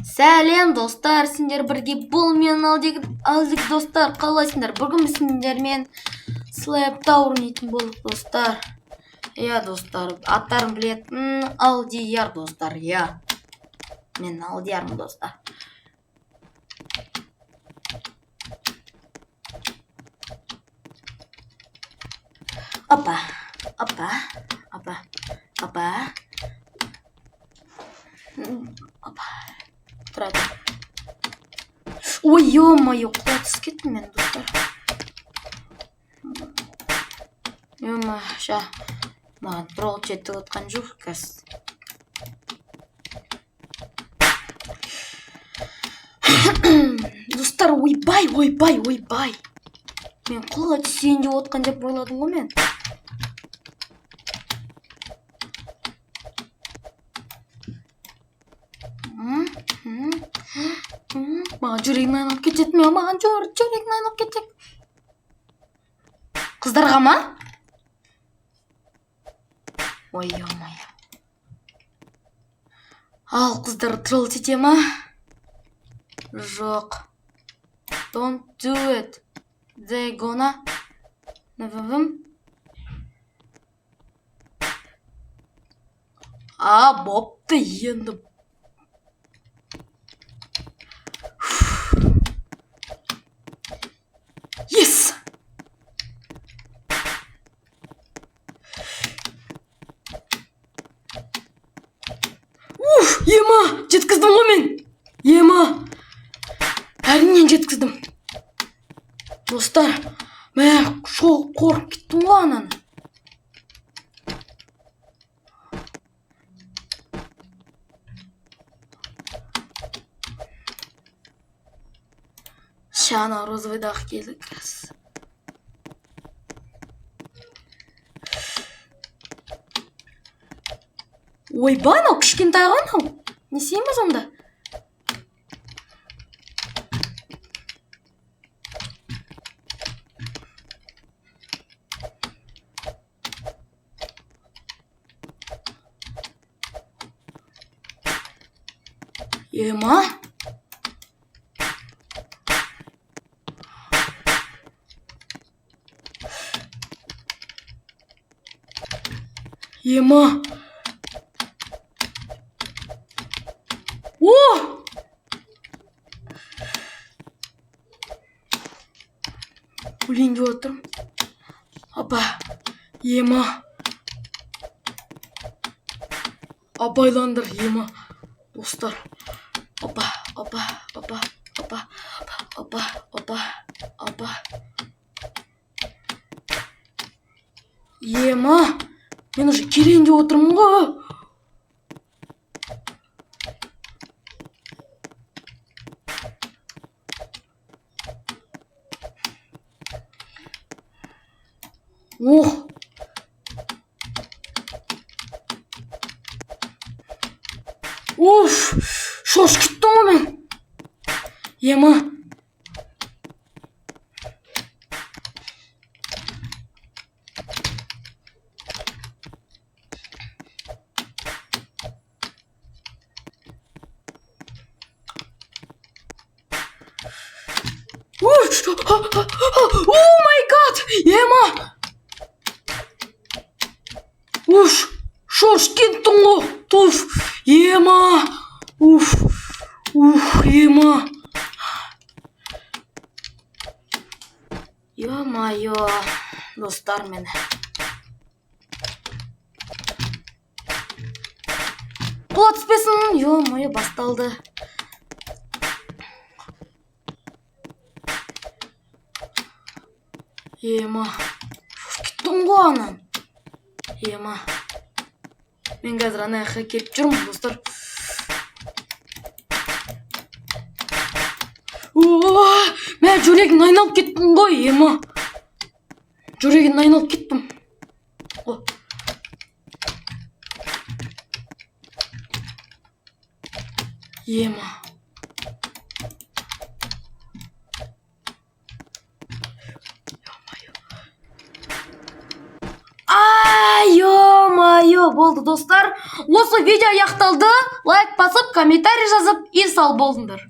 Сәлем, достар! Сендер бірге бұл мен, Алдик. Алдик, достар, қалайсыңдар? Бүгін біз сендермен Slap Tower ойнайтын болдық, достар. Иә, достар, аттарын білетін Алдияр, достар, иә. Мен Алдиярмын, достар. Опа, опа, опа, опа. Опа. Тұра тұр. Ой, ё-моё, құлап түсіп кеттім мен, достар. Ё-моё, ща. Маған тролл жетіп отқан жоқ қазір. Достар, ойбай, ойбай, ойбай. Мен құлға түсейін деп отқан деп ойладым ғой мен. М, м, м. Маған жүрегім айналып кетеді, мен маған жүрегім айналып кетеді. Қыздарға ма? Ой, ё-моё. Ал қыздар тролл ете ма? Жоқ. Don't do it. They gonna. Нввм. А, бопты енді. Yes! Уф, ема, жеткіздім ғой мен. Ема. Әрине, жеткіздім. Достар, мә, қорқып кеттім ғой ананы. Ща ана розовыйдағы келді қазір. Ойбай, анау кішкентай ғой анау. Не істейміз онда? Ема? Ема? О! Өлейін деп отырмын. Апа, ема. Абайлаңдар, ема. Достар. Опа, опа, опа, опа, опа, опа, опа. Ема. Мен уже келейін деп отырмын ғой. Ох. Уф, шошып кеттім ғой мен. Ема. Уф, oh my God, ема. Уф, шошып кеттім ғой. Туф, ема. Уф, уф, ема. Ё-моё, достар мені. Құла түспесін, ё-моё, басталды. Ема, шошып кеттім ғой анан. Ема. Мен қазір ана жаққа келіп жүрмін, достар. О, мә, жүрегім айналып кеттім ғой, ема. Жүрегім айналып кеттім. О. Ема. Ё-моё. Ай, ё-моё, болды, достар. Осы видео аяқталды. Лайк басып, комментарий жазып, и сау болыңдар.